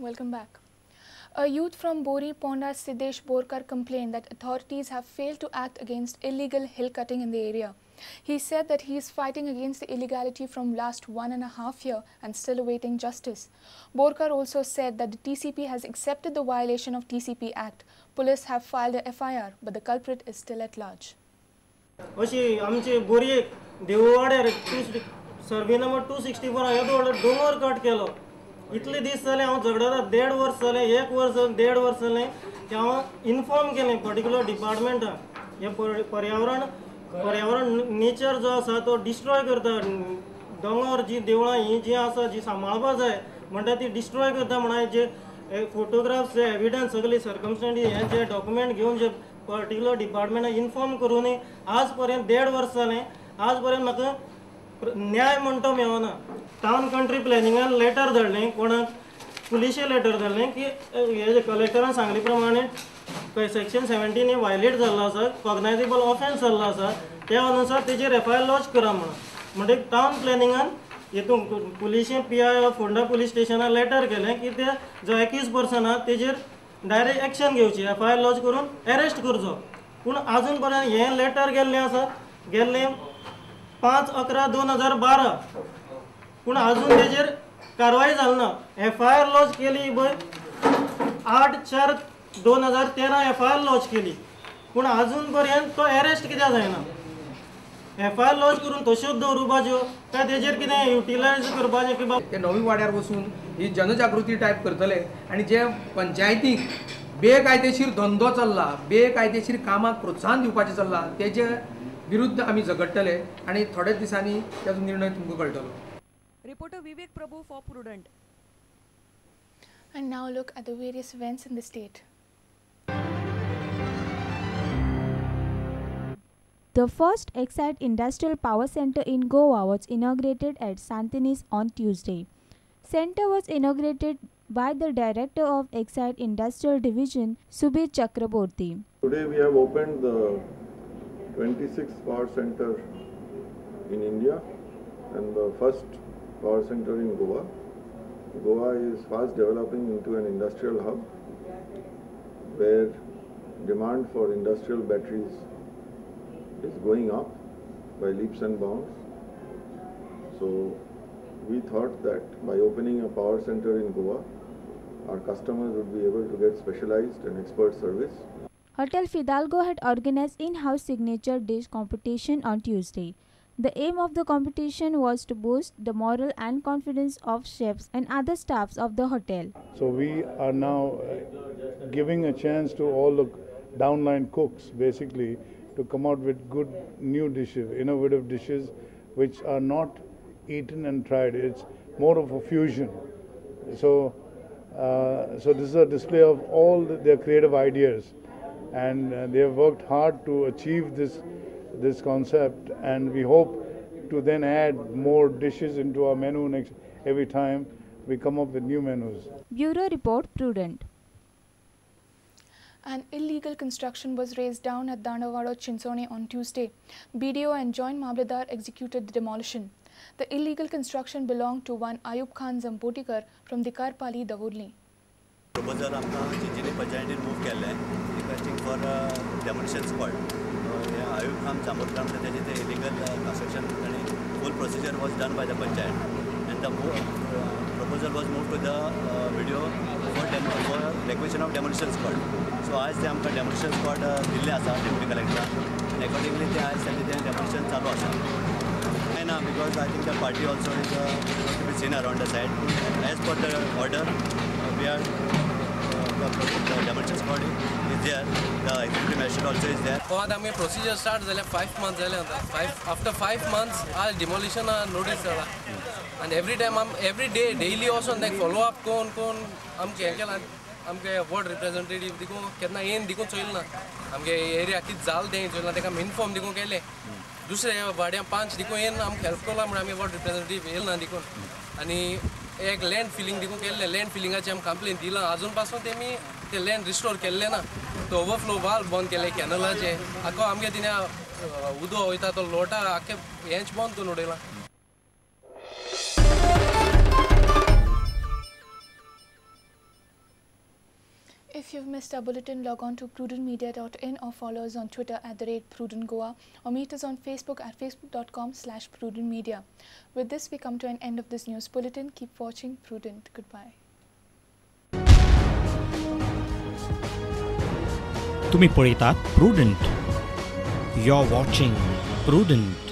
Welcome back. A youth from Bori Ponda, Siddesh Borkar, complained that authorities have failed to act against illegal hill cutting in the area. He said that he is fighting against the illegality from last 1.5 year and still awaiting justice. Borkar also said that the TCP has accepted the violation of TCP Act. Police have filed a FIR, but the culprit is still at large. अशी आमचे बोरयेक देववाड्यार survey number 264 येदो व्हडलो दोंगर cut केलो. इतले दीस जाले हांव झगडता, 1.5 वर्स जालें, 1 वर्स 1.5 वर्स जालें की हांव इन्फॉर्म केलें पर्टिक्युलर डिपार्टमेंटाक. हें पर्यावरण पर्यावरण नेचर जो आसा तो डिस्ट्रॉय करता. दोंगर जी देवळां ही जी आसा जी सांबाळपा जाय म्हणटा ती डिस्ट्रॉय करता. म्हणून जे फोटोग्राफ्स जे एविडन्स सगळे सर्कमस्टन्स हे जे डॉक्युमेंट घेवन जे पर्टिक्युलर डिपार्टमेंटाक इन्फॉर्म करूनय आज पर्यंत 1.5 वर्स जालें, आज पर्यंत म्हाका न्याय म्हणटो मेळना. टावन कंट्री प्लॅनिंगान लेटर धाडलें, कोणाक पुलिशे लेटर धाडलें की हे जे कलेक्टरान सांगले प्रमाणे सेक्शन 17 हे वायलेट जाल्लो आसा, कॉग्नायजेबल ऑफेन्स जाल्लो आसा, त्या अनुसार तेजेर एफ I R lodge करा म्हणून. म्हणटकीर टावन प्लॅनिंगान हितून पुलिशे पी I Ponda police स्टेशनार लेटर केलें की ते जो एक्यूज पर्सन आहा तेजेर डायरेक्ट एक्शन घेवची, एफ I R lodge करून एरेस्ट करचो. पूण आजून पर्यंत हें लेटर गेल्लें आसा, गेल्लें 5/11/2012, पूण आजून तेजेर कारवाय जाली ना. एफ I R lodge केली पळय 8/4/2013 एफ I R lodge केली, पूण आजून पर्यंत तो एरेस्ट कित्याक जायना. एफ I R lodge करून तश्योच दवरुपाच्यो काय तेजेर कितें युटिलायज करपाचें की बाबा ते नवी वाड्यार वचून ही जनजागृती टायप करतले आनी जे पंचायतीक बेकायदेशीर धंदो चल्ला, बेकायदेशीर कामाक प्रोत्साहन दिवपाचें चल्लां तेजे विरुद्ध आमी झगडटले आनी थोड्याच दिसांनी ताचो निर्णय तुमकां कळटलो. Reporter Vivek Prabhu for Prudent. And now look at the various events in the state. The first Exide Industrial Power Center in Goa was inaugurated at Santinez on Tuesday. Center was inaugurated by the Director of Exide Industrial Division, Subir Chakraborty. Today we have opened the 26th power center in India and the first power center in Goa. Goa is fast developing into an industrial hub where demand for industrial batteries is going up by leaps and bounds. So we thought that by opening a power center in Goa, our customers would be able to get specialized and expert service. Hotel Fidalgo had organized in-house signature dish competition on Tuesday. The aim of the competition was to boost the morale and confidence of chefs and other staffs of the hotel. So we are now giving a chance to all the downline cooks basically to come out with good new dishes, innovative dishes which are not eaten and tried. It's more of a fusion. So this is a display of all their creative ideas, and they have worked hard to achieve this concept, and we hope to then add more dishes into our menu next every time we come up with new menus. Bureau Report, Prudent. An illegal construction was razed down at Dandavado, Chinchone on Tuesday. BDO and Joint Mamledar executed the demolition. The illegal construction belonged to one Ayub Khan Zampotikar from Dikarpali, Davurli. Proposal आमकां चिंचोणी पंचायतीन move केल्लें requesting for demolition squad. Ayub Khan Zambotkar म्हणटा तेजें तें illegal construction आनी full procedure was done by the panchayat and the proposal was move to the BDO for requisition of demolition squad. So आज ते आमकां demolition squad दिल्लें आसा deputy कलेक्टरान आनी एकॉर्डिंगली ते आयज तांचें तें डेमोलिशन चालू आसा. कांय ना, because I think the party also is to be seen around the side as per the order. We are the demolition squad is there, the executive magistrate also is there. गोवात आमगे procedure start जाले 5 months जाले आतां. After 5 months आज demolition notice जाला आनी every time आम every day daily वचोन तांकां फॉलो अप कोण कोण आमगे हें केलां. आमगे वॉर्ड रिप्रेझेंटेटीव देखून केन्ना येवन देखून चोयलें ना, आमगे एरिया कितें जालें तें चोयलें ना, ताका आमी इन्फॉर्म देखून केलें. दुसरे वाड्यां 5 देखून येवन आमकां हेल्प करला म्हणून आमी वॉर्ड रिप्रेझेंटेटीव येयला ना देखून. आनी एक लँड फिलिंग देखून केल्लें, लँड फिलिंगाचें आमी कंप्लेन दिलां, आजून पासून तेमी ते लँड रिस्टोर केल्लें ना. तो ओवरफ्लो वाल बंद केले कॅनलाचे, आख्खो आमगे तिणें उदक वयता तो लोटा आख्खे हेंच बंद करून उडयलां. If you've missed our bulletin, log on to prudentmedia.in or follow us on Twitter at @prudentgoa or meet us on Facebook at facebook.com/prudentmedia. With this, we come to an end of this news bulletin. Keep watching Prudent. Goodbye. तुम्ही पळयतात Prudent. You're watching Prudent.